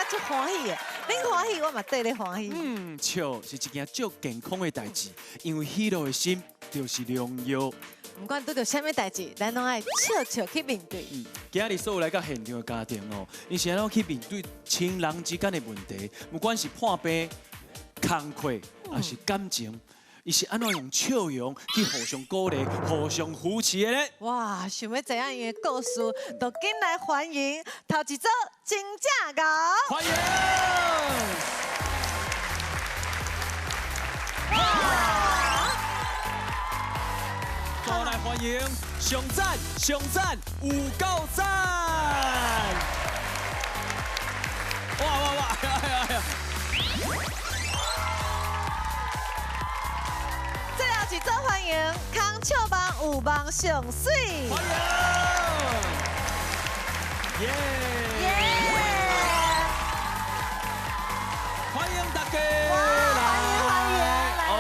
足歡喜的。恁歡喜，我嘛綴咧歡喜。嗯，笑是一件足健康的代誌，因為喜樂的心就是良藥。毋管拄著啥物代誌，咱攏愛笑笑去面對。嗯，今日所有來到現場的家庭哦，𪜶是按怎去面對親人之間的問題？不管是破病、工課，抑是感情，伊是按怎用笑容去互相鼓勵、互相扶持的咧？哇，想欲知影𪜶的故事，就緊來歡迎頭一組真正𠢕。歡迎！再來歡迎上讚上讚有夠讚！哇哇哇！哎呀哎呀！最後一組歡迎空笑夢有夢上媠。歡迎！耶！耶！歡迎大家！哇，歡迎歡迎，來來來！哦，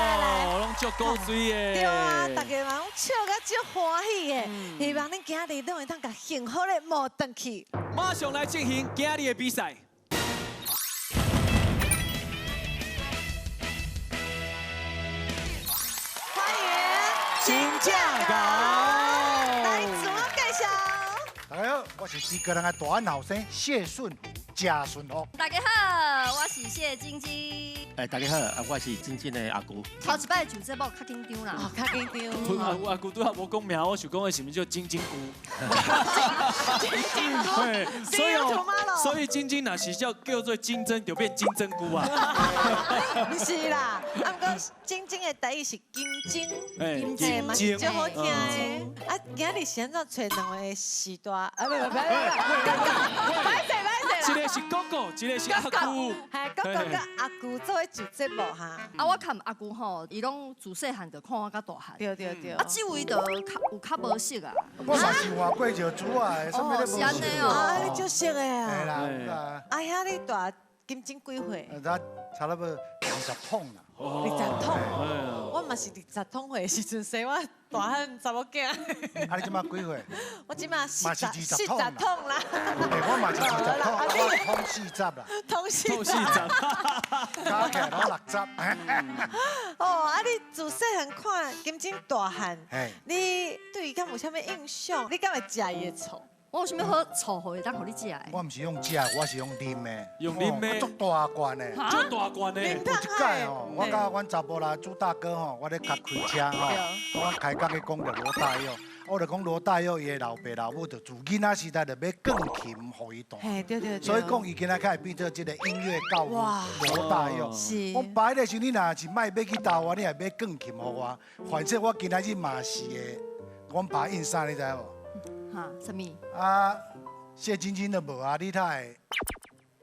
攏足古錐的。對啊，大家嘛攏笑甲足歡喜的，希望恁今日攏會當共幸福的摸轉去。馬上來進行今日的比賽。歡迎真正𠢕。來自我介紹。大家好，我是諸葛亮的大漢後生謝順福，謝順福。大家好，我是謝晶晶。哎，大家好，啊，我是晶晶的阿姑。頭一擺上節目較緊張啦，哦，較緊張。阿阿姑拄仔無講名，我想講的是毋是叫晶晶姑？晶晶姑。所以哦，所以晶晶若是叫做金針，就變金針菇啊。毋是啦，啊，毋過晶晶的台語是金針，金針嘛是足好聽的。啊，今日是按怎揣兩个序大？啊，不不不不，歹勢歹勢。一个是哥哥，一個是阿姑。係哥哥佮阿姑做伙上節目哈。啊，我看阿姑吼，伊攏自細漢就看我到大漢。對對對。啊，這位就較有較無熟啊。我嘛是換過石珠啊，啥物咧無是按呢哦。啊，你足熟的啊。對啦。阿兄，你大金針幾歲？差不多20桶啦。20桶，我嘛是20桶歲的時陣生我大漢查某囝。啊，你這馬幾歲？我這馬嘛是40桶啦。欸，我嘛是20桶，我通40啦。通40，加起來攏60。哦，啊，你自細漢看金針大漢，你對伊敢有啥物印象？你敢會食伊的醋？我有啥物好醋予伊當予你食的？我毋是用食，我是用啉的。用啉的。足大罐的。足大罐的。有一擺吼，我佮阮查埔人朱大哥吼，我咧開車吼，我開講去講著羅大佑，我就講羅大佑伊的老爸老母就自囡仔時代就買鋼琴予伊彈。嘿，對對對。所以講伊今仔才會變做這個音樂教父羅大佑。是。我擺的時陣，你若是莫買去台灣，你也買鋼琴予我，反正我今仔日嘛是會，阮爸印啥你知無？哈，啥物？啊，謝晶晶都無啊，你睇會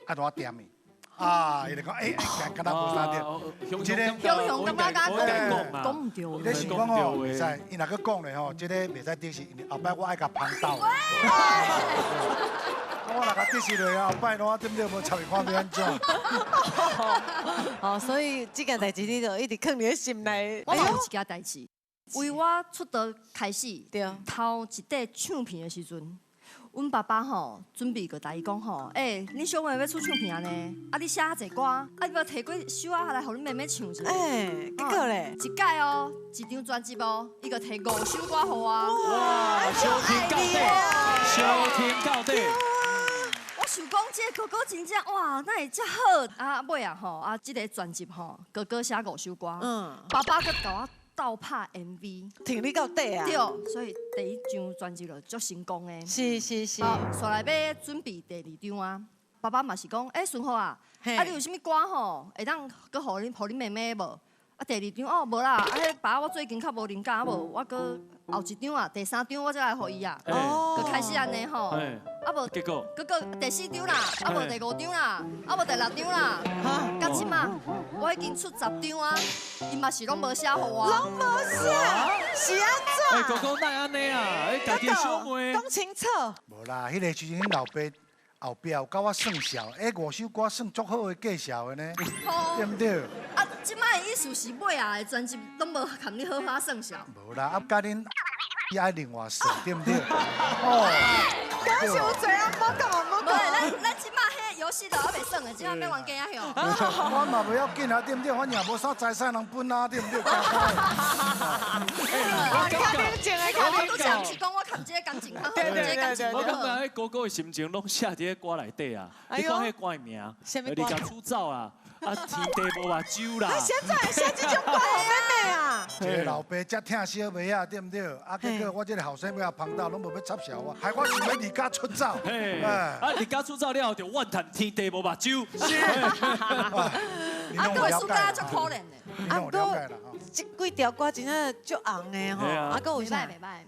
按怎踮伊？啊，伊就講，欸，敢若無啥對。這個雄雄感覺敢講講毋對。伊咧想講吼，袂使，伊若閣講咧吼，這個袂使得失，因為後擺我愛共捧鬥。我若共得失落，後擺我對不對？無插伊看欲按怎？哦，所以這件代誌你就一直囥佇咧心內。我嘛有一件代誌。為我出道開始，頭一塊唱片的時陣，阮爸爸吼準備就共伊講吼，欸，你小妹欲出唱片啊呢？啊，你寫較濟歌，啊，你無提幾首啊來予恁妹妹唱一下？欸，結果咧，一擺哦，一張專輯哦，伊就提5首歌予我。哇，收聽到底，收聽到底。我想講這個哥哥真正哇，哪會遮好？啊，尾啊吼，啊，這個專輯吼，哥哥寫5首歌，爸爸閣共我倒拍 MV，挺你到底啊！對，所以第一張專輯就足成功的。是是是。好，煞來欲準備第二張啊，爸爸嘛是講，欸，順福啊，啊你有啥物歌吼，會當閣予恁妹妹無？啊，第二張哦，無啦，啊，彼爸我最近較無靈感，無，我閣後一張啊，第三張我才來予伊啊。哦。就開始按呢吼。啊無，結果，閣閣第四張啦，啊無第5張啦，啊無第6張啦，到這馬我已經出10張啊，伊嘛是攏無寫予我。攏無寫，是按怎？欸，哥哥哪會按呢啊？欸，家己小妹。講清楚。無啦，彼個時陣老爸後壁有佮我算數，欸，5首歌算足好的介紹的呢，對毋對？啊，這擺的意思是尾仔的專輯攏無含你好好算數。無啦，啊，佮恁伊愛另外算，對毋對？哦。講傷濟啊，無講啊，無講。咱這擺彼休息了，还袂耍的，这下欲冤家啊哟。我嘛袂要紧啊，对毋对？反正无啥财产通分啊，对毋对？我感觉，我拄才毋是讲我含这个感情较好，这个感情我感觉彼哥哥的心情拢写伫彼歌内底啊。你看彼歌的名，离家出走啊，啊天地无目睭啦。啊，现在写这种歌予妹妹啊？一个老爸遮疼小妹仔，对毋对？啊，结果我这个后生妹仔旁到拢无欲插潲我，害我想欲离家出走。啊，离家出走了后，就怨叹天地无目睭。是。啊，阁会输甲足可怜的。啊，毋过这几条歌真正足红的吼。啊，阁有啥？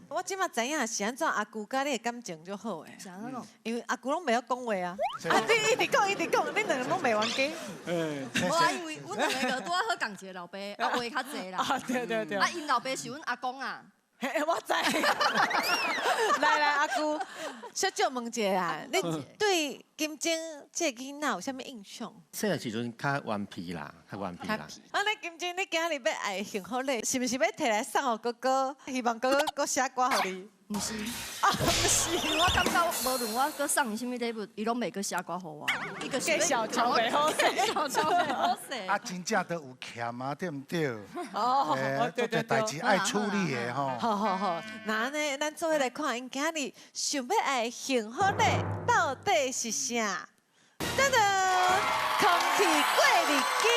我这马知影是按怎阿舅佮你的感情足好的。是按怎讲？因为阿舅拢袂晓讲话啊。啊，你一直讲一直讲，恁两个拢袂冤家。无啊，因为阮两个就拄仔好仝一个老爸，啊话较济啦。啊，对对对。啊，𪜶老爸是阮阿公啊。嘿，我知。来来，阿舅，小少问一下啦，你对金钟这个囡仔有啥物印象？细个时阵较顽皮啦，较顽皮啦。啊，你金钟，你今日欲爱幸福礼，是毋是欲提来送予哥哥？希望哥哥阁写歌予你？毋是，啊，毋是，我感觉无论我阁送伊啥物礼物，伊拢袂阁写歌予我。伊就是小乔袂好势，小乔袂好势。啊，真正都有欠啊，对毋对？哦，对对对。代志爱处理的吼。好好好，那按呢，咱做伙来看，𪜶今日想欲爱幸福礼到底是啥？噔噔，空气过滤机。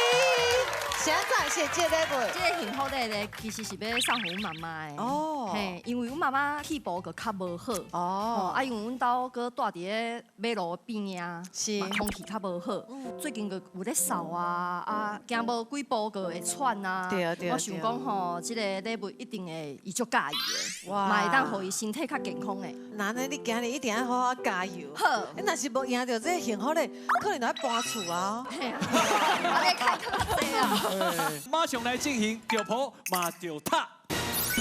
是按怎写这个礼物？这个幸福礼咧，其实是欲送予阮妈妈的。哦。嘿，因为阮妈妈气步阁较无好。哦。啊，因为阮兜阁住伫咧马路边仔，是。空气较无好。最近阁有咧扫啊，啊，行无几步阁会喘啊。对啊对啊。我想讲吼，这个礼物一定会伊足佮意的，嘛会当予伊身体较健康的。那按呢，你今日一定要好好加油。好。你若是无赢著这个幸福礼，可能就爱搬厝啊。嘿啊。啊，你开较济啊。马上来进行，著抱嘛著踢。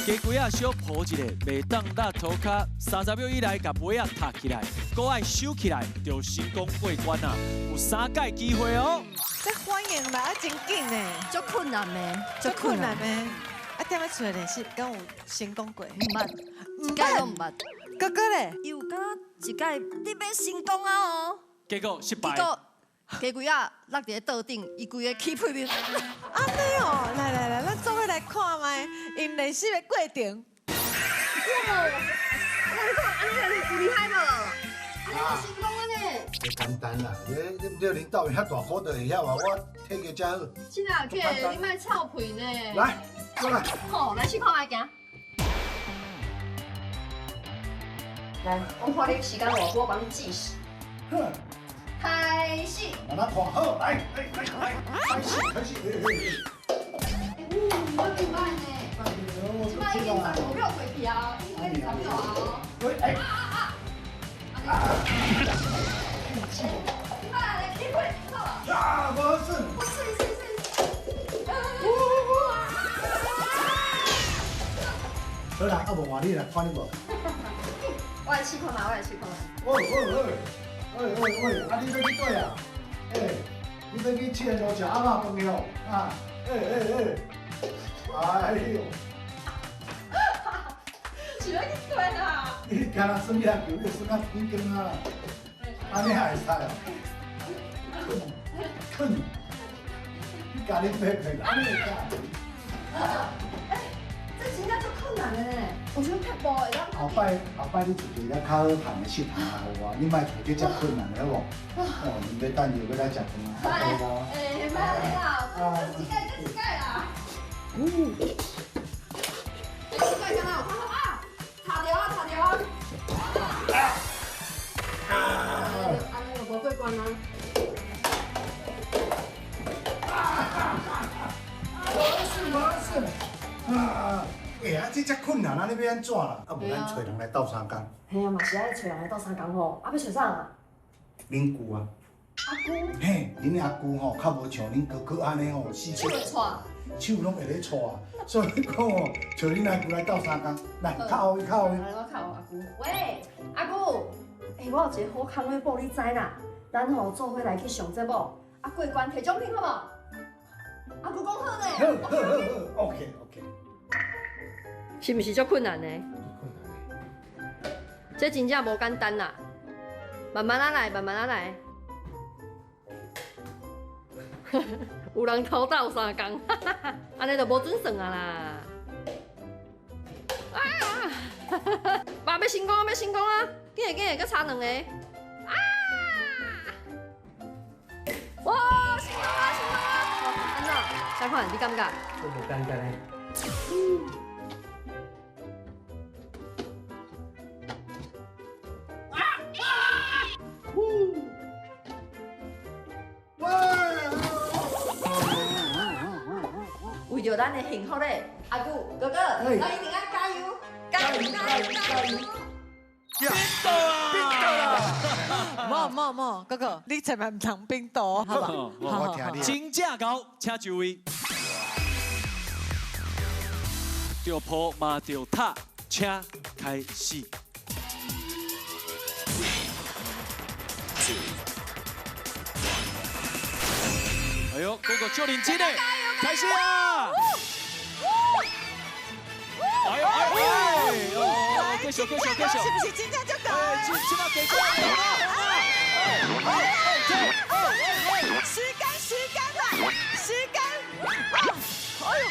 鸡龟仔小抱一下，袂当落涂跤。30秒以内共尾仔踢起来，阁爱收起来，就成功过关啊！有3摆机会哦。这反应来啊真紧呢，足困难的，足困难的。啊，踮咧厝内练习，敢有成功过？毋捌，一摆拢毋捌。哥哥咧，伊有敢若一摆你欲成功啊哦。结果失败。鸡龟仔落伫咧桌顶，伊规个起屁面。按呢哦，来来来，咱做伙来看觅𪜶练习的过程。哇！哇，你看按呢有厉害无？按呢就成功了呢。这简单啦，你你毋对，恁兜遐大箍就会晓啊，我体格才好。真啊，姐，你莫臭屁呢。来，过来。好，来试看觅行。来，我看你时间偌久，我帮你计时。开始。慢慢看好，来来来来，开始开始。哎，我真慢呢。这摆已经15秒过去啊，已经20秒啊。喂，哎。啊啊啊！你摆来起飞，好无？啊，无算。我试试试。好啦，啊无换你来看你无。我来试看觅，我来试看觅。喂喂喂。喂喂喂，啊你欲去佗啊？欸，你欲去七贤路食鸭肉饭哦？啊，欸欸欸，哎呦！是欲去佗啦？你敢若耍野球，你耍甲天光啊啦？按呢还会使哦？睏，睏，你共恁爸骗，按呢会使？欸，这真正足困难的呢。有啥撇步会当？后摆后摆你找一个较好行的适合的予我，你莫找去遮困难的好无？哦，恁欲等著欲来食饭啊？欸，莫按呢啦，这一摆这一摆啦。欸，这摆敢若有较好啊？踢著啊，踢著啊！啊！按呢就无过关啊。无事无事。啊！欸，啊，这遮困难啊，你欲按怎啦？啊，无咱揣人来斗相共。嘿啊，嘛是爱揣人来斗相共吼。啊，欲揣啥啊？恁舅啊。阿舅。嘿，恁阿舅吼，较无像恁哥哥按呢吼，手会掣。手拢会咧掣，所以讲吼，揣恁阿舅来斗相共，来，敲予伊，敲予伊。来，我敲予阿舅。喂，阿舅，欸，我有一个好康欲报你知啦，咱吼做伙来去上节目，啊过关提奖品好无？阿舅讲好呢。好，好，好，OK OK。是毋是足困难的？这真正无简单啦，慢慢仔来，慢慢仔来。有人头斗相共，按呢就无准算啊啦。啊！爸欲成功啊！欲成功啊！紧来紧来，阁差两个。啊！哇！成功啊！成功啊！按怎？啥款？你感觉？我无感觉咧。为著咱的幸福咧，阿舅哥哥，咱一定爱加油，加油，加油，加油！冰岛啊！无无无，哥哥，你千万毋通冰岛，好无？我听你。真正𠢕，请就位。著破嘛著塔，请开始。哎呦，哥哥足认真的，开始啊！哎呦哎呦，继续继续继续，是不是真正足够？这这马继续，时间时间啦，时间！哎呦，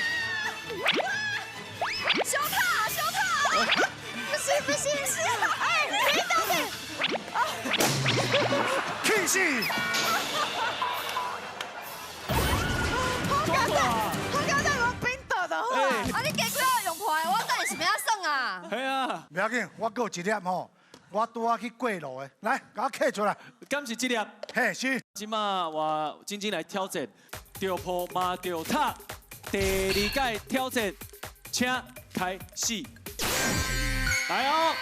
小塔小塔，不是不是不是，哎，你到底？气死！啊！你加几仔用破的，我等下是欲按怎算啊？系啊，不要紧，我阁有一粒吼，我拄仔去过路的，来，共我揢出来。敢是这粒？嘿，是。这马我真正来挑战，著破嘛著塔，第二届挑战，请开始。来哦。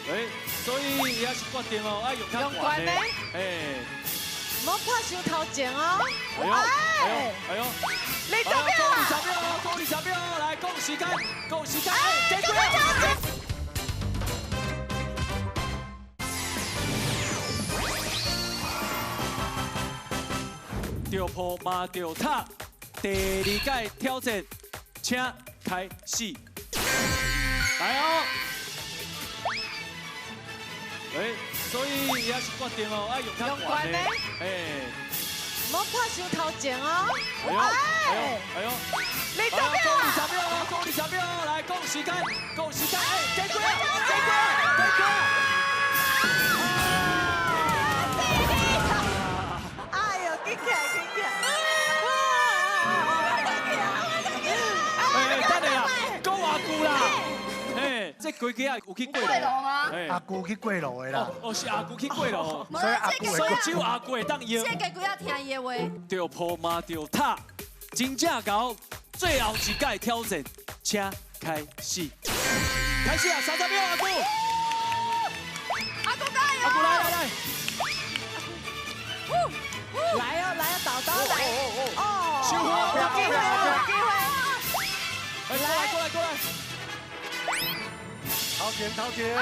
哎，所以也是决定哦，爱用较悬的。哎。莫拍伤头前哦！哎呦，哎呦，哎呦！你怎么样？讲20秒，讲20秒，来，讲时间，讲时间，哎，结束。著破嘛著塔，第二届挑战，请开始。来哦！哎。所以也是决定哦，爱用较悬的。哎，莫拍伤头前哦。哎呦，哎呦，哎呦！你怎么样？讲20秒，讲20秒，来，讲时间，讲时间，哎，结果，结果，结果。哎呦，紧起来，紧起来！哎，等下啦，讲偌久啦？哎，这规家有去过路吗？阿舅去过路的啦。哦，是阿舅去过路。所以阿舅所以只有阿舅会当用。这个规仔听伊的话。著破嘛著塔，真正𠢕，最后一届挑战，请开始。开始啊，30秒，阿舅。阿舅加油！阿舅来来来。来哦来哦，豆豆来。哦。收好，有机会，有机会。来过来过来。头前头前，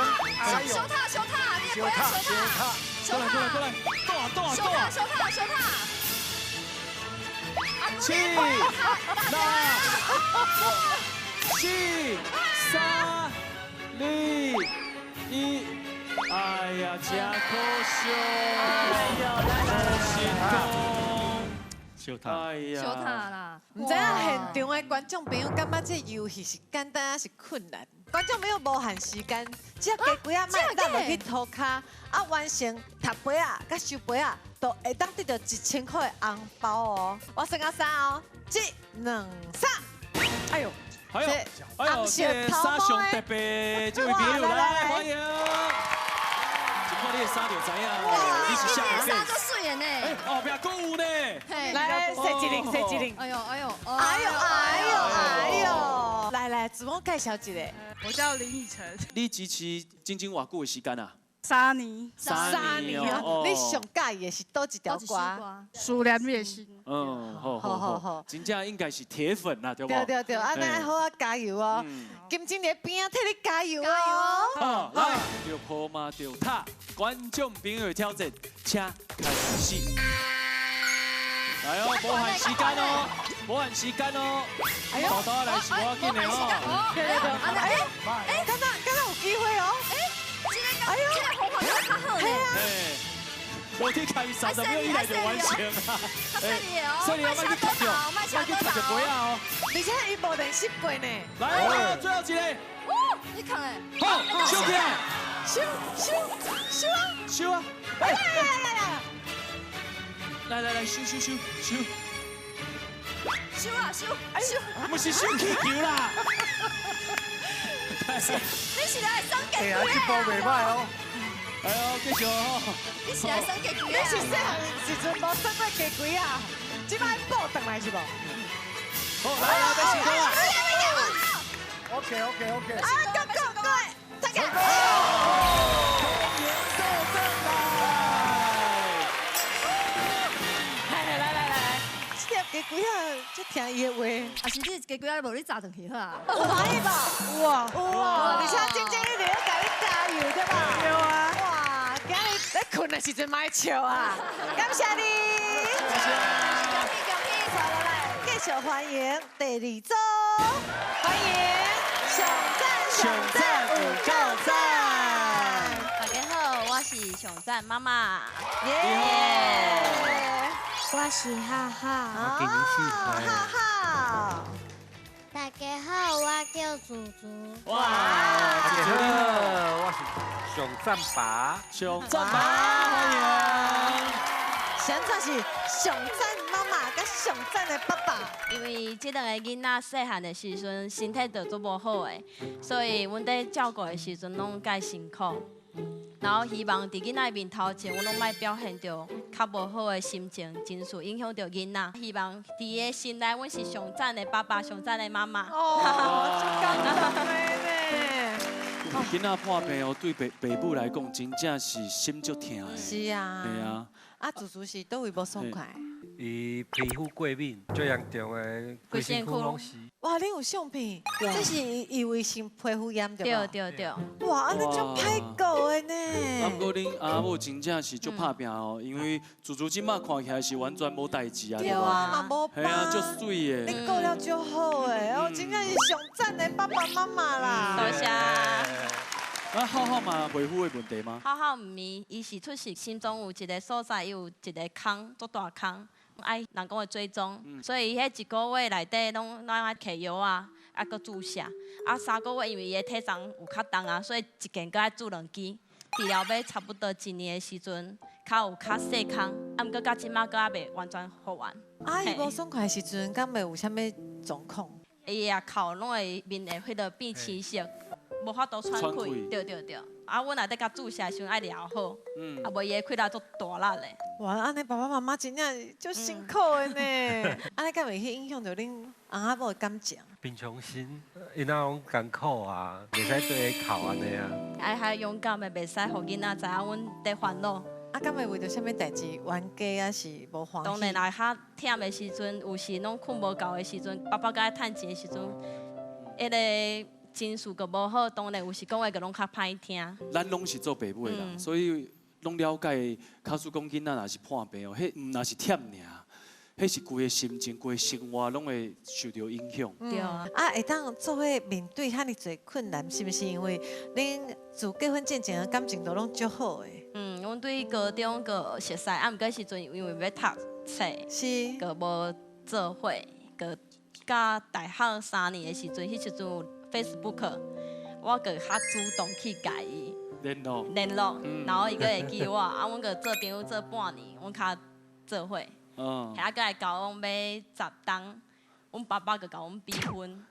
小塔小塔，你小塔小塔，过来过来过来，倒啊倒啊倒啊！小塔小塔。7、6、4、3、2、1，哎呀，真可惜，可惜讲。小塔，小塔啦！毋知影现场的观众朋友感觉这游戏是简单还是困难？观众朋友无限时间，只要加几仔麦落落去涂跤，啊，完成读杯仔佮收杯仔，就会当得到1000块的红包哦。我算到三哦，1、2、3，哎呦，哎呦，哎呦，这衫上特别，这位朋友来欢迎。看你的衫就知影，你是啥人？衫足水的呢。哎，后壁阁有呢。来，洗一领，洗一领。哎呦，哎呦，哎呦，哎呦，哎呦。来来，自我介绍一下。我叫林以晨。你支持晶晶偌久的时间啊？ 3年。 3年哦。你上佮意的是佗一条歌？思念你的心。嗯，好好好，真正应该是铁粉啦，对不？对对对，按呢爱好好加油哦！金晶伫边仔替你加油哦！好，来，著破嘛著塔，观众朋友的挑战，请开始。来哦，无限时间哦，无限时间哦。哎呦，豆豆来是无要紧的哦。对对对，哎哎，敢若敢若有机会哦。哎，哎呦，这个方法较好呢。无去开30秒以内就完成啊！较细腻的哦，细腻的，莫去磕著，莫去磕著杯仔哦。而且伊无练习过呢。来，最后一个。你看诶。好，收起来。收收收啊！收啊！来来来来来来来，收收收收。收啊收！收！不是收气球啦。你是来耍鸡哎呀，这波袂歹哦。哎呦，继续哦。你是来耍鸡龟你是细汉时阵无耍过鸡龟啊？这摆补转来是无？好，来来，要成功啊！OK OK OK。啊，go go go！大家。鸡龟仔就听伊的话，啊是你鸡龟仔无你炸转去好啊？有欢喜无？有啊，有啊，而且真正一直咧共你加油，对吧？对啊。哇，今日咧睏的时阵嘛会笑啊！感谢你。谢谢。恭喜恭喜！来来，继续欢迎第二组，欢迎上赞上赞有够赞。大家好，我是上赞妈妈。耶。我是哈哈，哈哈。大家好，我叫祖祖。哇，大家好，我是上赞爸。上赞爸，欢迎。上赞是上赞妈妈佮上赞的爸爸。因为这两个囡仔细汉的时阵身体就足无好的，所以阮伫照顾的时阵拢介辛苦。然后希望伫囡仔面头前，阮拢莫表现著较无好的心情、情绪，影响著囡仔。希望伫伊的心内，阮是上赞的爸爸、上赞的妈妈。哦，足感动的呢。囡仔破病哦，对爸爸母来讲，真正是心足疼的。是啊。对啊。啊，祖祖是佗位无爽快？伊皮肤过敏，最严重的，规身躯拢是。哇，你有相片？这是异位性皮肤炎对无？对对对。哇，按呢足歹过的呢。啊，毋过恁阿母真正是足拍拼哦，因为祖祖这马看起来是完全无代志啊，对啊，嘛无系啊，足媠的。你顾了足好的，哦，真正是上赞的爸爸妈妈啦。多谢。啊，浩浩嘛，皮肤的问题吗？浩浩毋是，伊是出世心脏有一个所在，伊有一个空，足大空。爱人讲的追踪，所以伊彼一个月内底拢拢爱摕药啊，啊，阁注射，啊3个月因为伊的体重有较重啊，所以一件阁爱注两支。治疗欲差不多一年的时阵，较有较细空，啊，毋过到这马阁犹未完全复原。啊，伊无爽快的时阵，敢会有啥物状况？伊的口拢会面会彼个变青色，无法度喘气。对对对。啊，阮若伫共注射的时阵爱疗好，啊，无伊会气力足大力的。哇，按呢爸爸妈妈真正足辛苦的呢。按呢敢会去影响著恁翁仔某的感情？平常心，𪜶仔拢艰苦啊，袂使对伊哭按呢啊。爱较勇敢的，袂使予囡仔知影阮伫烦恼。啊，敢会为著啥物代志冤家啊是无欢喜？当然，若较忝的时阵，有时拢睏无够的时阵，爸爸阁爱趁钱的时阵，彼个情绪阁无好，当然有时讲话阁拢较歹听。咱拢是做爸母的人，所以拢了解。假使讲囡仔若是破病哦，彼毋若是忝尔，彼是规个心情、规个生活拢会受著影响。对啊。啊，会当做伙面对遐尔济困难，是毋是因为恁自结婚进前的感情都拢足好的？嗯，阮对高中阁熟似，啊，毋过时阵因为欲读册，是，阁无做伙，阁到大学3年的时阵，彼时阵有 Facebook，我阁较主动去共伊联络，联络，然后伊阁会记我，啊，阮阁做朋友做半年，阮较做伙，遐阁来交往欲10冬，阮爸爸阁共阮逼婚，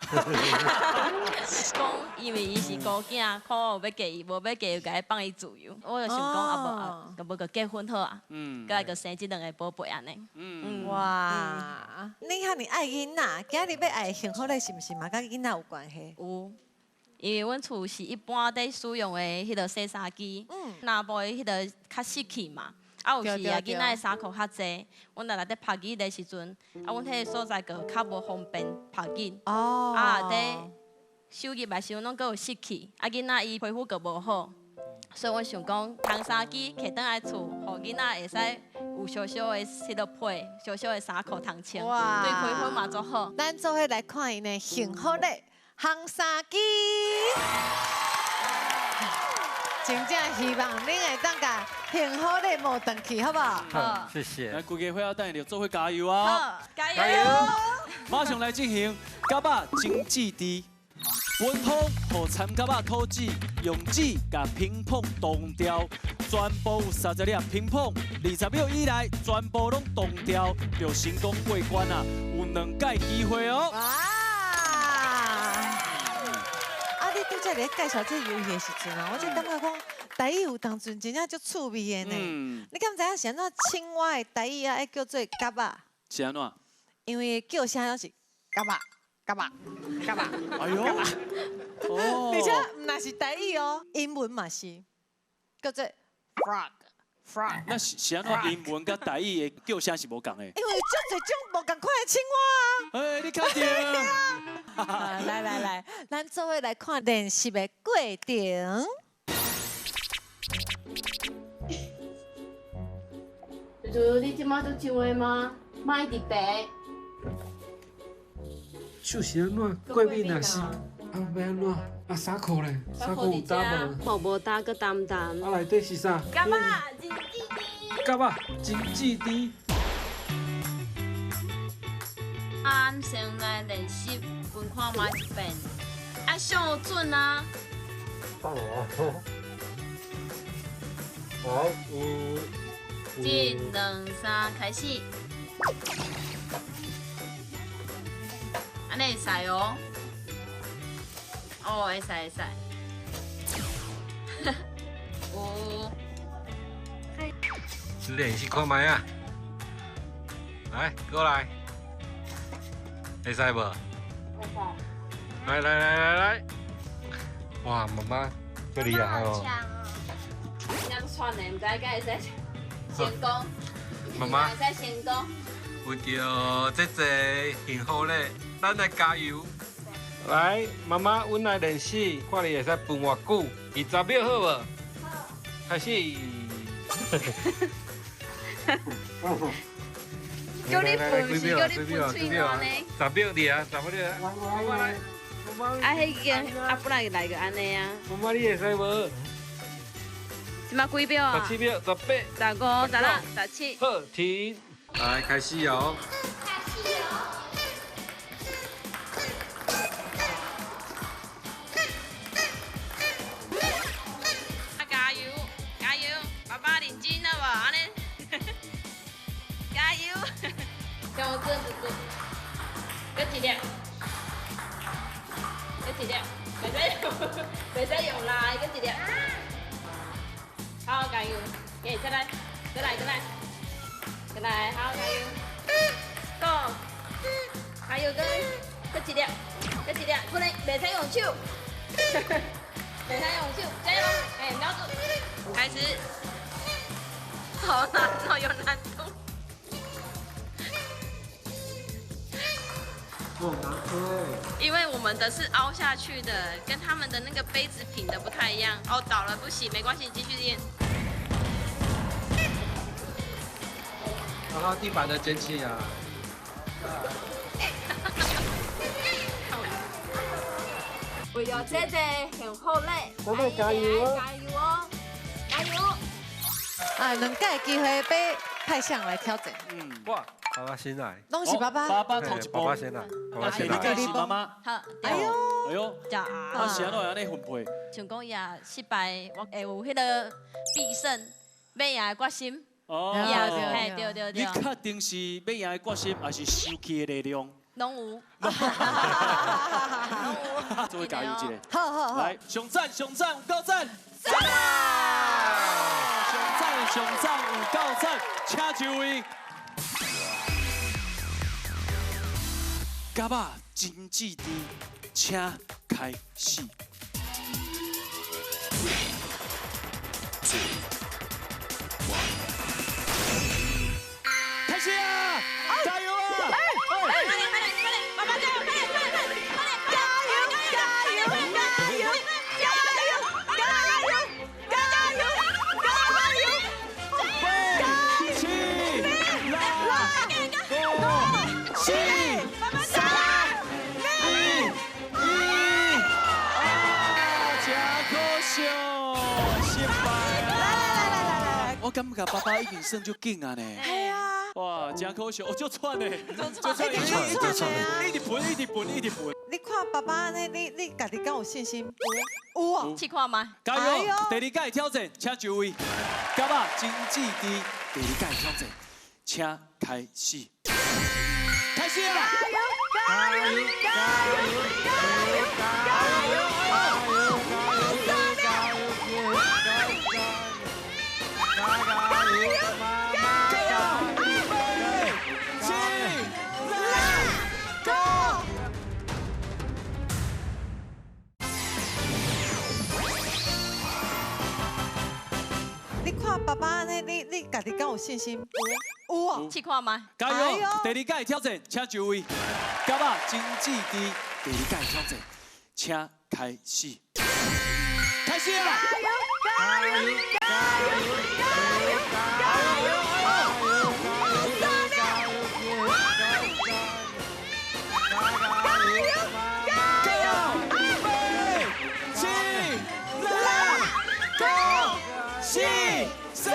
讲因为伊是孤囝，看我有欲嫁伊，无欲嫁伊，共伊放伊自由。我就想讲啊无啊，阁无阁结婚好啊，阁来阁生这两个宝贝按呢。哇，你遐尔爱囡仔，今日欲爱幸福咧，是毋是嘛佮囡仔有关系？有，因为阮厝是一般伫使用的彼个洗衫机，若无彼个较湿气嘛。啊，有时啊，囡仔的衫裤较济，阮若来伫曝日的时阵，啊，阮彼个所在阁较无方便曝日。哦。啊，伫收入的时阵拢阁有湿气，啊，囡仔伊皮肤阁无好，所以阮想讲，烘衫机提转来厝，予囡仔会使有小小的彼个被，小小的衫裤通穿，对皮肤嘛足好。咱做伙来看𪜶的幸福的烘衫机。真正希望恁會當共幸福的無轉去，好無？好，謝謝。來，規家伙仔等下就做伙加油啊！好，加油！馬上來進行蛤仔精緻豬。文通予參蛤仔吐籽，用紙共乒乓擋掉，全部有30粒乒乓，20秒以內全部攏擋掉，就成功過關啊！有2擺機會哦。哇！啊，你拄才咧介紹這個遊戲的時陣啊，我就感覺講台語有當陣真正足趣味的呢。你敢知影是按怎青蛙的台語啊？愛叫做蛤仔？是按怎？因為叫聲攏是蛤仔。蛤仔，蛤仔，哎呦，哦，而且毋但是台語哦，英文嘛是叫做 frog，frog。那是按怎英文佮台語的叫聲是無仝的？因為有足濟種無仝款的青蛙啊。哎，你確定？來來來，咱做伙來看練習的過程。猪猪，你這馬做上的嗎？莫一直白。手是按怎？過敏也是，啊欲按怎？啊衫褲咧？衫褲有焦無？無焦，閣澹澹。啊內底是啥？蛤仔真緻豬。蛤仔真緻豬。啊，咱先來練習，分看覓一遍，啊，上準啊。放我。好，五。一、兩、三，開始。按呢會使哦，哦，會使會使。有。練習看覓啊！來，過來。會使無？會使。來來來來來。哇，媽媽，這厲害哦！你若喘的，毋知敢會使成功。媽媽。會使成功。為著這個幸福咧，咱來加油！來，媽媽，阮來練習，看你會使分偌久，20秒好無？好。開始。叫你分是叫你分喙暖呢？10秒爾啊，10秒。媽媽來，媽媽。啊，彼間啊，本來來個按呢啊。媽媽，你會使無？這馬幾秒啊？ 17秒，18、15、16、17。好，停。來，開始哦！開始哦！啊，加油，加油！爸爸認真了無？按呢，加油！上準就準，閣一粒，閣一粒，袂使用力，閣一粒。好，加油！給，再來，再來，再來。來，好，加油！Go！加油，閣一粒，閣一粒，不能，袂使用手，袂使用手，加油！哎，瞄準，開始。好難哦，有難度。因為我們的是凹下去的，跟他們的那個杯子平的不太一樣。哦，倒了不行，沒關係，你繼續練。然後地板的撿起啊！為了這個幸福咧，我們加油哦！加油哦！加油！啊，2擺機會被派向來挑戰。嗯，哇，爸爸先來。攏是爸爸。爸爸頭一步。爸爸先來，爸爸先來。第二是媽媽。好。哎呦，哎呦，啊是按怎按呢分配？像講伊若失敗，我會有彼個必勝欲贏的決心。哦，對對對。你確定是欲贏的決心，還是生氣的力量？攏有。做伙加油一下。好好好。來，上讚上讚有夠讚。讚啊！上讚上讚有夠讚，請就位。蛤仔真緻豬，請開始。開始啊！加油啊！快點快點快點，爸爸加油！快點快點快點快點！加油加油加油加油加油加油加油！八、七、六、五、四、三、二、一，啊！真可惜，失敗。我感觉爸爸已经算足紧啊呢。系啊。哇，真可惜，哦，足喘的，足喘，一直喘，一直喷，一直喷，一直喷。你看爸爸呢？你家己敢有信心？有啊，试看觅。加油！第二届挑战，请就位。甲肉真志弟，第二届挑战，请开始。开始啦！加油！加油！加油！加油！加油！加油！加油！你看爸爸呢？你家己敢有信心？有啊，试看觅。加油！第二届挑战，请就位。甲肉真志弟，第二届挑战，请开始。开始啦！加油！加油！加油！加油！加油！8、7、6、5、4、3。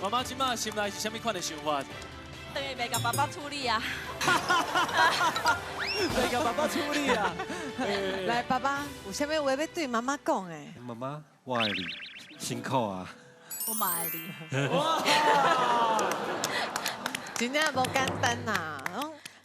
妈妈这马心内是啥物款的想法？等于袂共爸爸处理啊！袂共爸爸处理啊！来，爸爸有啥物话欲对妈妈讲的？妈妈，我爱你，辛苦啊！我嘛爱你。真正无简单呐！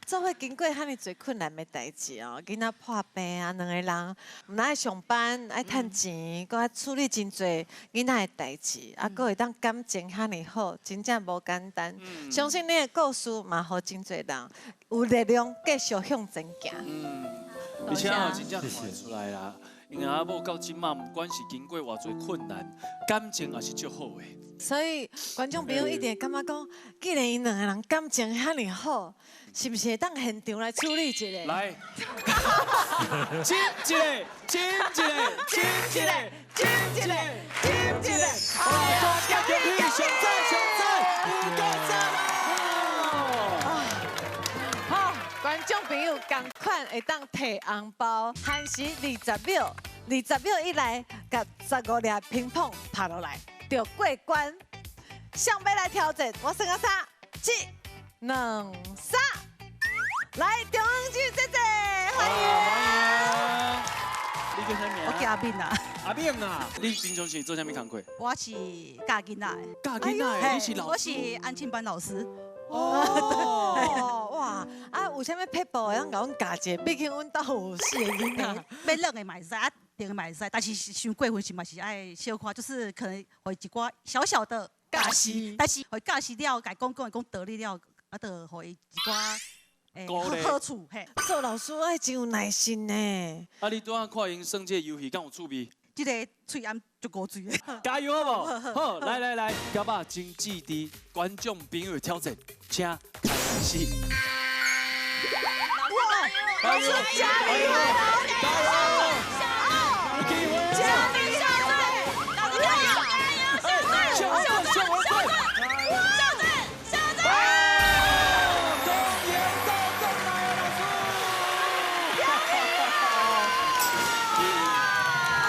做伙经过遐尔济困难的代志哦，囡仔破病啊，两个人毋但爱上班，爱趁钱，阁爱处理真济囡仔的代志，啊，阁会当感情遐尔好，真正无简单。相信你的故事嘛，予真济人有力量继续向前行。而且哦，真正看出来啦，𪜶阿某到这马，不管是经过偌济困难，感情也是足好的。所以观众朋友一定会感觉讲，既然𪜶两个人感情遐尔好，是毋是会当现场来处理一下？来，亲一个，亲一个，亲一个，亲一个，亲一个，哦，大家恭喜上赞上赞，有够赞啦！好，观众朋友，仝款会当提红包，限时20秒，20秒以内，共15粒乒乓拍落来。就过关，上欲来挑战，我算到3、7、2、3，来中央姐姐姐，欢迎。你叫啥名？我叫阿敏啊。阿敏啊，你平常时做啥物工课？我是教囡仔的。教囡仔的，你是老师？我是安亲班老师。哦，哇，啊，有啥物撇步会当共阮教一下？毕竟阮兜有4个囡仔，欲软的嘛会使，啊，硬的嘛会使，但是伤过分时嘛是爱小可，就是可能予伊一寡小小的教示，但是予伊教示了，共伊讲讲，讲道理了，啊，就予伊一寡好处嘿。做老师爱真有耐心呢。啊，你拄仔看𪜶耍这个游戏，敢有趣味？这个喙罨足古锥的。加油好无？好，来来来，甲肉真志弟观众朋友的挑战，请开始。哇！老师加油！加油！有机会！加油！老师加油！加油！小小小小小公园到正来老师。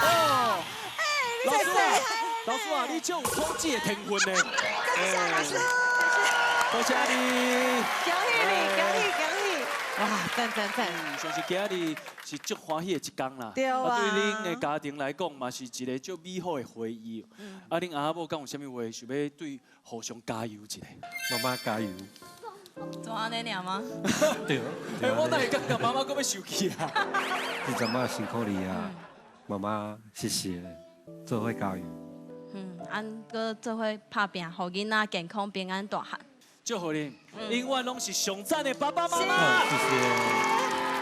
哦，老师啊，老师啊，你真有统计的天分呢。感谢老师。多谢你。恭喜你，恭喜恭喜！哇，赞赞赞！相信今日是足欢喜的一天啦。对啊。对恁的家庭来讲，嘛是一个足美好的回忆。啊，恁阿某敢有啥物话想欲对互相加油一下？妈妈加油！就按呢尔吗？对。欸，我哪会感觉妈妈阁欲生气啊？这阵仔辛苦你啊，妈妈谢谢，做伙加油。按阁做伙拍拚，予囡仔健康平安大汉。祝福恁，永远拢是上赞的爸爸妈妈。谢谢。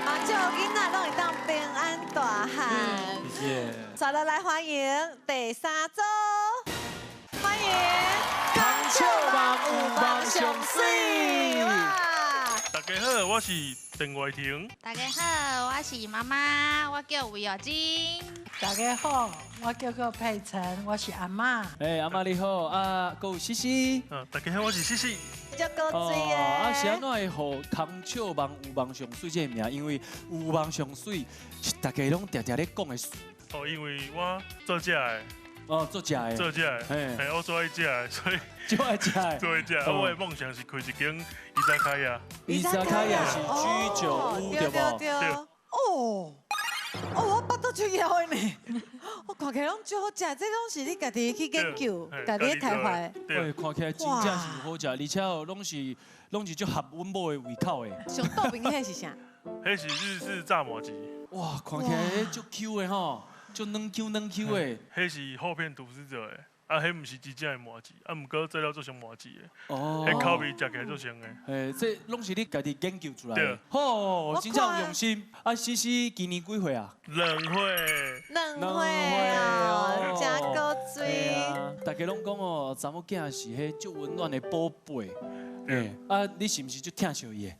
嘛，祝囡仔拢会当平安大汉。谢谢。再来欢迎第三组，欢迎。空笑梦有梦上水。哇！大家好，我是邓伟霆。大家好，我是妈妈，我叫魏月珍。大家好，我叫做佩晨，我是阿嬷。哎，阿嬷你好，啊，阁有西西。嗯，大家好，我是西西。足古锥的。啊，是按怎会予空笑梦有梦上媠这个名？因为有梦上媠是大家拢定定咧讲的词。哦，因为我做这的。哦，做食的。做食的，嘿，我做爱食的，所以。就爱食的。做爱食，我的梦想是开一间伊扎卡亚。伊扎卡亚是居酒屋，对无？对。哦。哦，我腹肚足枵的呢。我看起来拢足好食，这拢是你家己去研究、家己开发的。对，看起来真正是好食，而且哦，拢是足合阮某的胃口的。上倒边彼是啥？彼是日式炸麻糬。哇，看起来足 Q 的吼，足软 Q 软 Q 的。彼是厚片吐司做的。啊，彼毋是真正的麻糬，啊，毋过做了做成麻糬的，哦，彼口味食起来做成的。嘿，这拢是你家己研究出来的。对。好，真正有用心。啊，西西今年几岁啊？两岁。两岁哦，真古锥。大家拢讲哦，查某囝是彼足温暖的宝贝。哎，啊，你是毋是足疼惜伊的？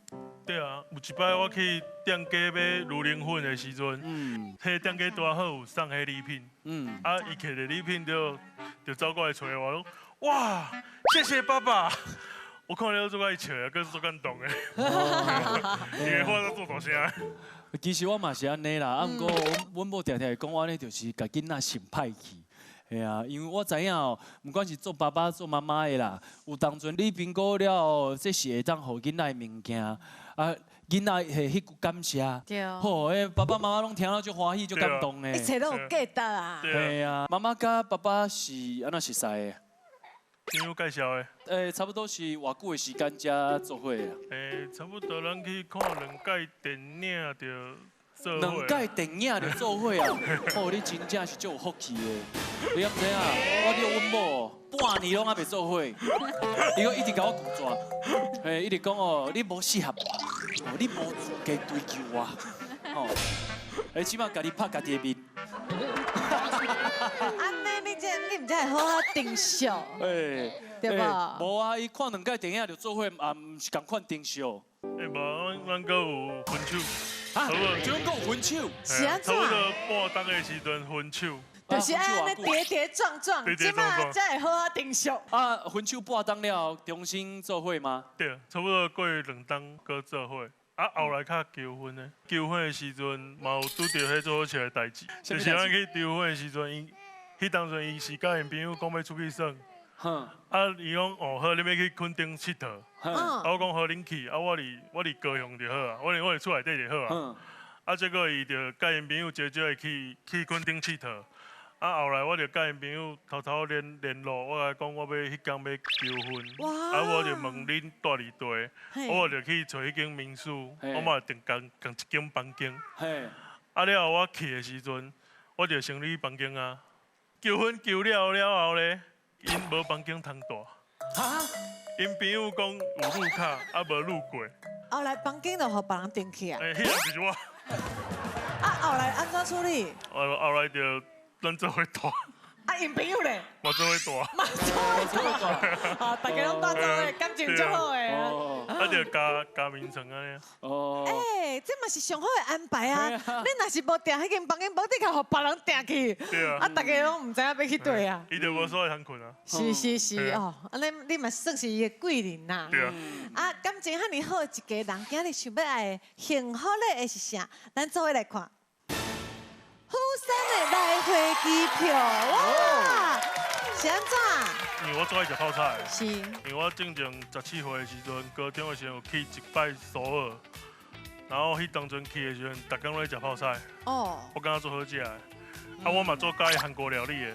对啊，有一摆我去店家买芦苓粉的时阵，彼店家拄好有送彼礼品，啊，伊摕著礼品就走过来揣我，讲哇，谢谢爸爸。我看了足爱笑的，阁足感动的，因为我做大声。其实我嘛是按呢啦，啊，毋过阮某定定会讲我呢，就是共囡仔想歹去。嘿啊，因为我知影哦，毋管是做爸爸做妈妈的啦，有当阵你评估了后，这是会当予囡仔的物件，啊，囡仔的彼句感谢，好，彼爸爸妈妈拢听了足欢喜、足感动的。一切拢有价值啊！嘿啊，妈妈佮爸爸是按怎熟似的？朋友介绍的。欸，差不多是偌久的时间才做伙啊？欸，差不多咱去看两届电影就做伙。两届电影就做伙啊！哦，你真正是足有福气的。你敢知影？我叫阮某半年拢犹未做伙，伊阁一直共我拒绝，嘿，一直讲哦，你无适合我，哦，你无资格追求我，哦，欸，这摆家己拍家己的面。按呢，你这你毋才会好好珍惜，对无？无啊，伊看两届电影就做伙，也毋是仝款珍惜。欸，无，咱阁有分手。啊，这拢阁有分手？是按怎？差不多半冬的时阵分手。就是按呢跌跌撞撞，这摆才会好好珍惜。啊，分手半冬了后，重新做伙吗？对，差不多过两冬阁做伙。啊，后来较求婚的，求婚的时阵嘛有拄著彼做好笑的代志，就是咱去求婚的时阵，伊彼当阵伊是佮𪜶朋友讲欲出去耍，啊，伊讲哦好，你欲去垦丁𨑨迌，啊，我讲好，恁去，啊，我伫高雄就好啊，我伫厝内底就好啊，啊，结果伊就佮𪜶朋友招招去垦丁𨑨迌。啊，后来我就佮𪜶朋友偷偷联络，我共伊讲我欲彼工欲求婚，啊，我就问恁住伫佗，我就去揣彼间民宿，我嘛订仝仝一间房间。啊了后我去的时阵，我就先入去房间啊，求婚求了了后咧，𪜶无房间通住。哈？𪜶朋友讲有路卡，啊无路过。后来房间就予别人订去啊？欸，彼个就是我。啊，后来按怎处理？后来就。咱做伙住。啊，𪜶朋友咧？嘛做伙住。嘛做伙住。啊，大家拢住做伙，感情足好的。啊，就加眠床按呢。哦。欸，这嘛是上好的安排啊！你若是无订彼间房间，无的确予别人订去。对啊。啊，大家拢毋知影欲去佗啊。伊就无所在通困啊。是是是哦，按呢你嘛算是伊的贵人啦。对啊。啊，感情遐尔好的一家人，今日想欲爱幸福的是啥？咱做伙来看。釜山的来回机票，哇！是按怎？因为我最爱食泡菜。是。因为我进前17岁的时阵，高中的时阵有去一摆首尔，然后彼当阵去的时阵，逐工拢咧食泡菜。哦。我感觉足好食的，啊，我嘛足佮意韩国料理的。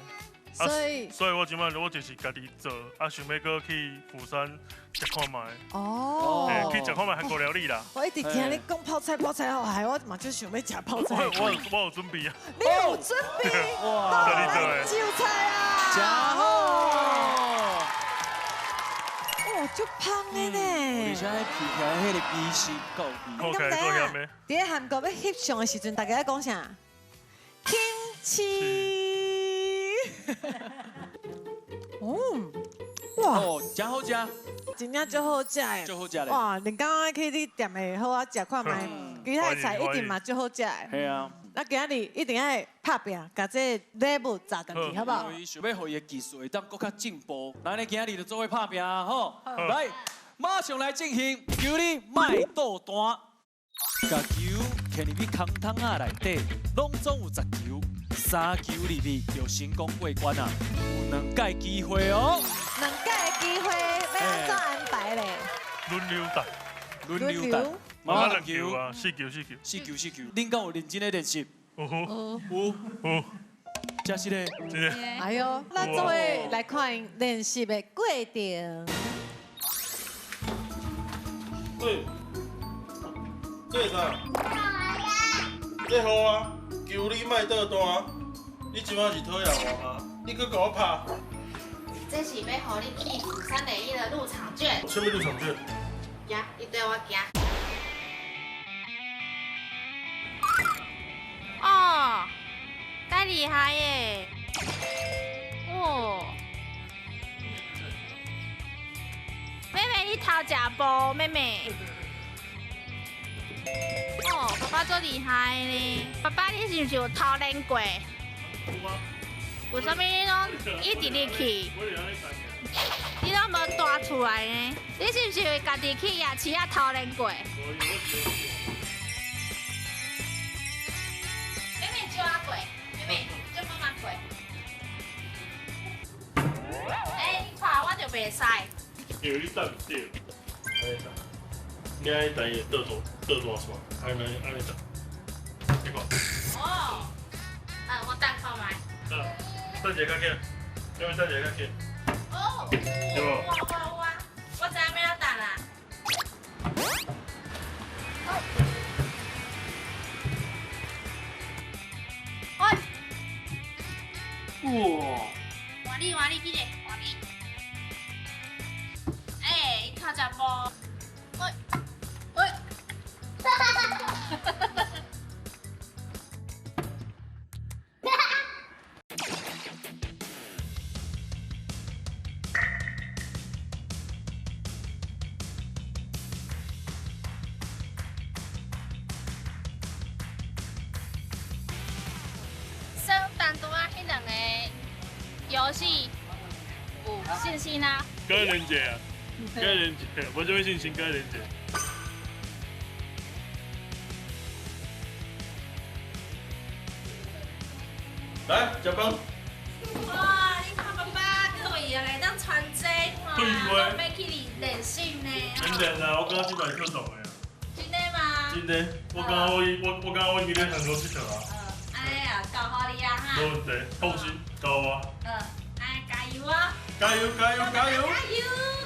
所以我这摆我就是家己做，啊，想欲阁去釜山食看觅。哦。去食看觅韩国料理啦。我一直听你讲泡菜，泡菜好害，我嘛就想欲食泡菜。我有准备啊。你有准备？哇！家己做的。韭菜啊！真好。哇，足芳的呢。而且彼皮起来彼个味是够味。你敢知影？伫咧韩国欲翕相的时阵，大家咧讲啥？kimchi。嗯，哇，真好食，真正足好食的，足好食嘞！哇，你刚刚去你店的好好食看觅，其他的菜一定嘛足好食的。嘿啊，那今仔日一定愛拍拚，共這禮物砸轉去，好無好？伊想欲予伊的技術會當閣較進步，咱咧今仔日就做伙拍拚吼。來，馬上來進行，求你莫倒彈，共球牽入去空桶仔內底，攏總有10球，3球入去就成功過關啊！有2擺機會哦。2擺的機會，欲按怎安排咧？輪流打，輪流打。媽媽2球啊，4球4球。 4球4球，恁敢有認真咧練習？有有有，真實咧。真的。哎喲，咱做伙來看𪜶練習的過程。對，這啥？這好啊，求你莫倒彈。你這擺是討厭我嗎？你閣共我拍？這是欲予你去釜山聯誼的入場券。啥物入場券？行，你綴我行。哦，介厲害耶！哦，妹妹你偷食步，妹妹。哦，爸爸足厲害呢。爸爸，你是毋是有偷練過？為啥物你攏一直入去？你攏無帶出來呢？你是毋是有家己去夜市仔偷練過？妹妹招我過，妹妹招媽媽過。欸，你看我就袂使。因為你等唔對，按呢打，你按呢打伊會倒彈線，按呢按呢打，你看。哦，啊，我等看覓。等一下較緊，要欲等一下較緊。哦，對無？哇哇哇！我知影欲按怎等啦。喂。哇！換你換你，緊咧換你。欸，伊偷食步。喂喂。哈哈哈哈哈！算单拄仔彼2个遊戲有信心啊？該連結啊，該連結，無啥物信心，該連結。來，食飯。哇，你看爸爸閣有閒會當穿這，對話攏欲去練習呢。免練啦，我感覺這擺去動的啊。真的嗎？真的，我感覺我感覺我去咧韓國𨑨迌啊。按呢啊，交予你啊哈。無問題，放心，交我。好，按呢加油啊！加油加油加油！加油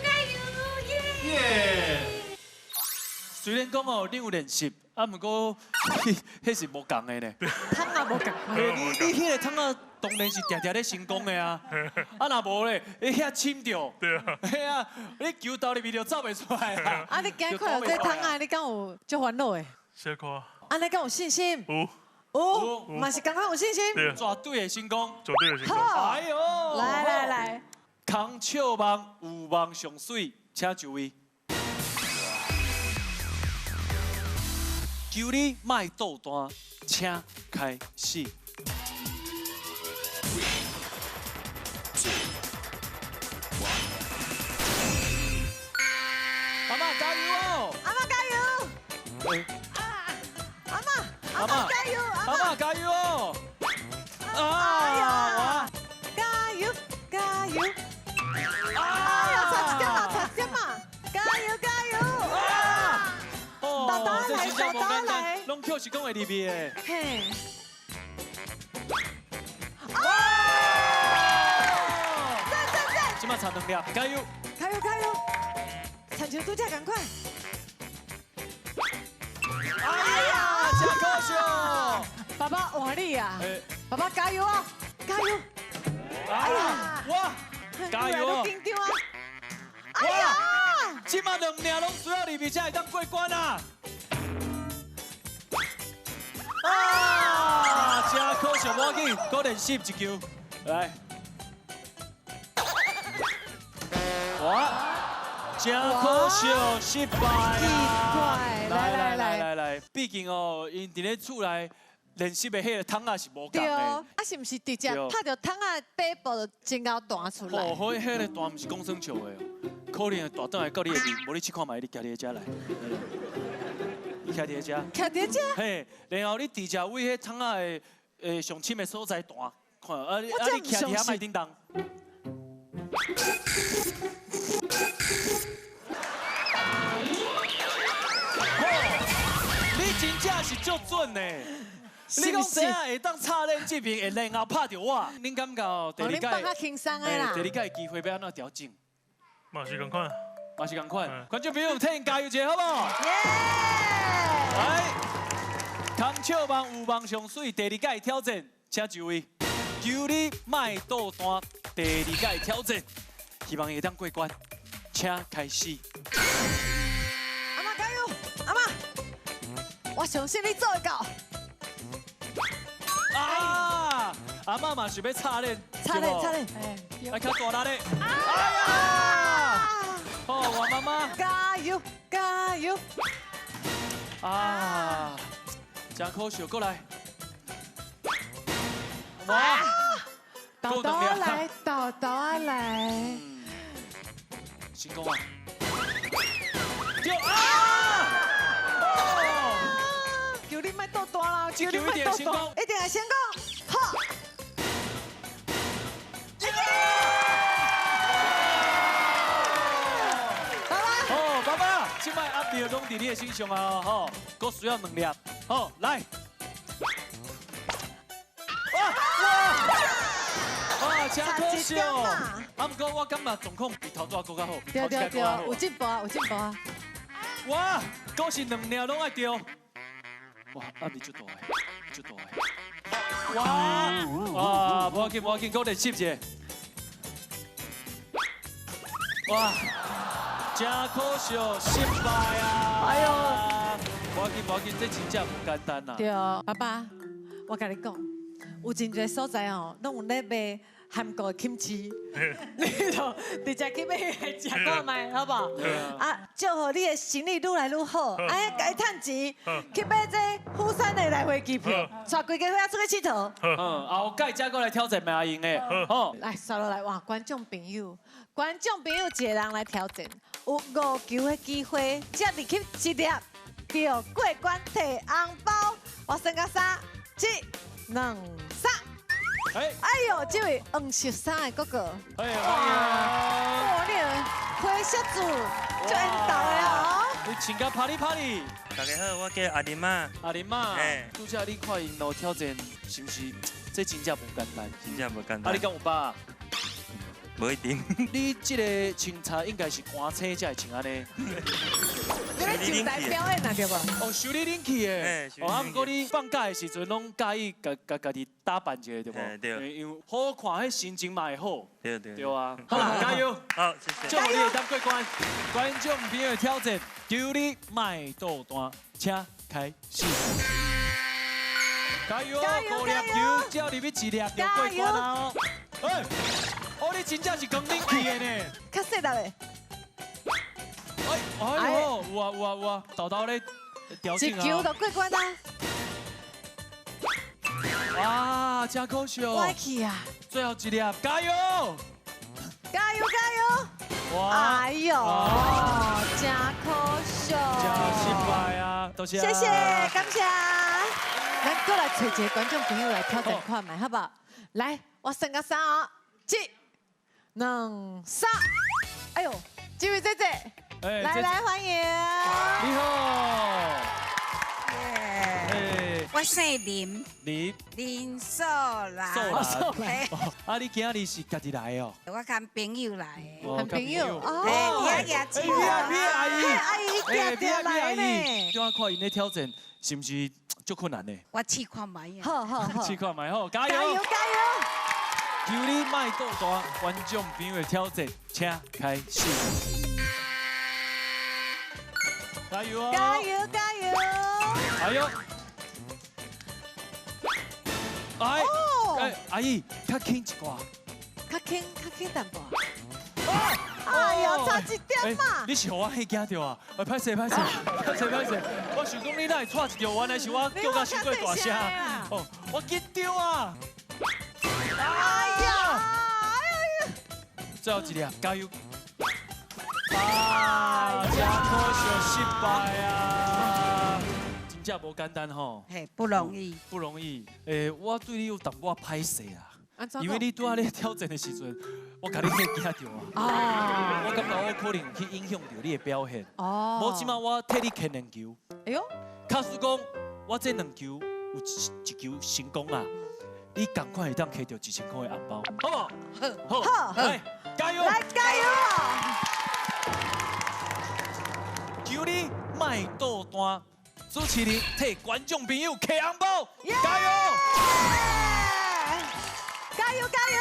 加油耶！耶！雖然講哦，你有練習，啊，毋過彼是無仝的呢。桶仔無仝。你彼個桶仔當然是定定咧成功的啊！啊，若無咧，你遐深著。對啊。嘿啊，你球投入去就走袂出來啊。啊，你今日看著這桶仔，你敢有足煩惱的？小可。按呢敢有信心？有。有，嘛是仝款有信心。絕對會成功。絕對會成功。好。哎喲。來來來。空笑夢有夢上媠，請就位。求你莫倒彈，請開始。阿嬤加油哦！阿嬤加油！阿嬤，阿嬤加油！阿嬤加油哦！哎呀，加油加油！哎呀，差一點嘛，差一點嘛！加油加油！哦，豆豆來，豆豆來，攏抾是講會入去的。嘿。哇！讚讚讚！這馬差2粒，加油！加油加油！親像拄才仝款。哎呀，真可惜！爸爸換你啊！爸爸加油啊！加油！哎呀，哇！加油！越來越緊張啊！哎呀！這馬2領攏需要入去才會當過關啊！啊！真可惜，無要緊，閣練習一球，來。哇！真可惜，失敗啊！來來來來來，畢竟哦，𪜶佇咧厝內练习的彼个筒仔是无仝对，的。啊是毋是直接拍著筒仔底部就真𠢕弹出来？哦，所以彼个弹毋是讲耍笑的哦，可能会弹转来到你的面，无你试看觅，你徛伫遮来，你徛伫遮，徛伫遮，嘿，然后你直接为彼筒仔的上深的所在弹，看，啊你啊你徛伫遐莫叮当。你真正是足准的。你讲这会当插练这边，会然后拍著我，恁感觉第二届？放较轻松的啦。第二届机会欲按怎调整？嘛是仝款，嘛是仝款。观众朋友，替𪜶加油一下，好无？来，空笑梦有梦上媠，第二届挑战，请就位。求你莫倒弹，第二届挑战，希望会当过关，请开始。阿嬷加油，阿嬷，我相信你做会到。啊！阿嬷嘛想欲插练，插练插练，来较大力咧！哎呀！好，我妈妈加油加油！啊，真可惜，过来。哇！豆豆啊来，豆豆啊来！成功啊！对啊！求你莫倒弹啦！求你莫倒弹，一定会成功！好！爸爸，哦，爸爸，这摆压力拢伫你的身上啊，吼，阁需要两粒，好，来。哇哇！哇，真可惜哦！啊，毋过我感觉状况比头拄仔阁较好，对对对，有进步啊，有进步啊！哇，阁是两粒拢爱著。哇，压力足大的，足大的。哇哇，无要紧，无要紧，阁练习一下。哇，真可惜，失败啊！哎呦，无要紧，无要紧，这真正无简单啦。对，爸爸，我共你讲，有真济所在哦，拢有咧卖韩国的 kimchi，你就直接去买来食看觅，好无？啊，祝予你的生意愈来愈好，哎，共伊趁钱去买这釜山的来回机票，带规家伙仔出去𨑨迌。嗯，后盖才阁来挑战嘛会用的，吼。来，刷落来，哇，观众朋友，观众朋友一个人来挑战，有5球的机会，只入去一粒，就过关提红包。我算到3、1、2、3。哎呦，这位黄色衫的哥哥，哇，哇，你的花色子足缘投的哦。你穿甲啪里啪里。大家好，我叫阿林仔。阿林仔，拄才你看𪜶路挑战，是毋是？这真正无简单。真正无简单。啊，你敢有把？无一定。你这个穿插应该是寒星才会穿按呢。你咧上台表演啊，对无？哦，受你冷气的。哦，啊，毋过你放假的时阵，拢佮意家家家己打扮一下，对无？对。因为好看，彼心情嘛会好。对对。对啊。好啦，加油！好，谢谢。祝你会当过关。观众朋友的挑战，求你莫倒弹，请开始。加油！5粒球，只要入去一粒就过关啊！哎，哦，你真正是讲冷气的呢。较细粒的。哎，哎呦，有啊有啊有啊，豆豆咧调整啊。一球就过关啊！哇，真可惜哦。歪去啊！最后一粒，加油！加油加油！哇！哎呦，真可惜。真失败啊！多谢。谢谢，感谢。咱阁来揣一个观众朋友来挑战看觅，好无？来，我算到3哦，1、2、3。哎呦，这位姐姐，来来欢迎。你好。我姓林。林。林素兰。素兰。啊，你今日是家己来哦？我跟朋友来的。跟朋友。哦。嘿，阿阿姨，阿姨，阿姨，阿姨。怎啊看𪜶咧挑战，是毋是足困难的？我试看觅。好好好。试看觅好，加油！加油加油！求你莫倒弹，观众朋友的挑战，请开始。加油哦！加油加油！哎呦！哎，哎，阿姨，较轻一寡。较轻，较轻淡薄。啊！哎呦，差一點嘛！你是予我嚇驚著啊！哎，歹勢歹勢，歹勢歹勢，我想講你哪會掣一條，原來是我叫甲傷過大聲。哦，我緊張啊！哎呀！最後一粒，加油！啊，真可惜，失敗啊！真正無簡單吼。嘿，不容易。不容易。我對你有淡薄仔歹勢啊。因為你拄仔咧挑戰的時陣，我共你嚇驚著啊！我感覺我可能有去影響著你的表現。哦。無，這擺我替你牽兩球。哎呦！假使講我這兩球有一球成功啊，你仝款會當摕著1000箍的紅包，好無？好。來，加油！來加油！求你莫倒單，主持人替觀眾朋友摕紅包，加油！加油加油！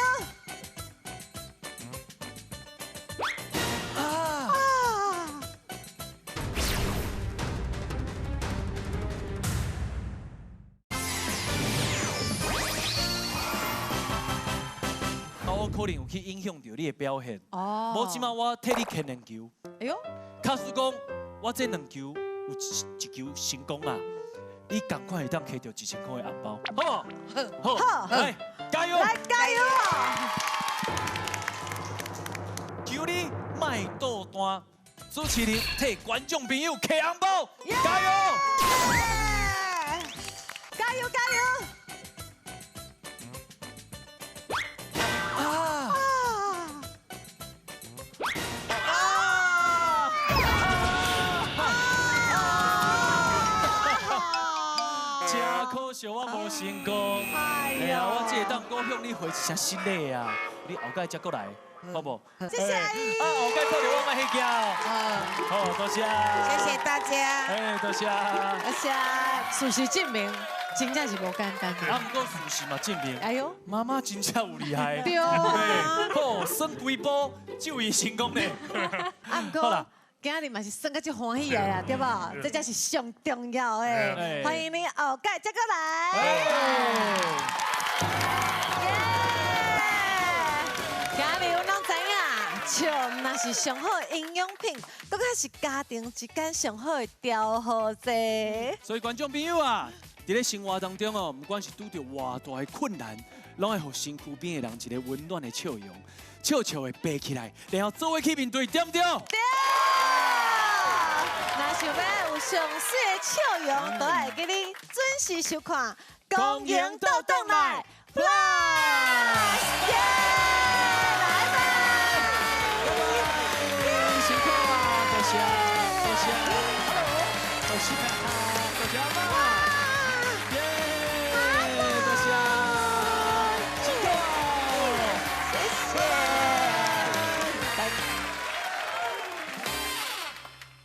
啊！我可能有去影響著你的表現。哦。無，這擺我替你牽兩球。哎呦！假使講我這兩球有一球成功啊，你仝款會當摕著1000箍的紅包，好無？好。來。加油！來加油！求你莫倒單，主持人替觀眾朋友摕紅包，加油！加油加油！啊！啊！真可惜我無成功。哎呀，我這會當閣向你回一聲失禮啊！你後蓋才閣來，好無？謝謝阿姨。啊，後蓋看著我莫嚇驚哦。好，多謝。謝謝大家。哎，多謝。多謝。事實證明，真正是無簡單的。啊，毋過事實嘛證明。哎呦，媽媽真正有厲害。對啊。好，算幾步就會成功咧。啊，毋過。今日嘛是算甲足歡喜的啦，對無？這才是上重要的。歡迎你後蓋再閣來。今日阮攏知影，笑毋但是上好的營養品，閣較是家庭之間上好的調和劑。所以觀眾朋友啊，佇咧生活當中哦，不管是拄著偌大的困難，攏愛予身軀邊的人一個溫暖的笑容，笑笑會爬起來，然後做伙去面對，對毋對？對。若想欲有上媠的笑容，都愛記你準時收看《公營倒轉來》Plus，耶！拜拜！辛苦啊，多謝，多謝，多謝。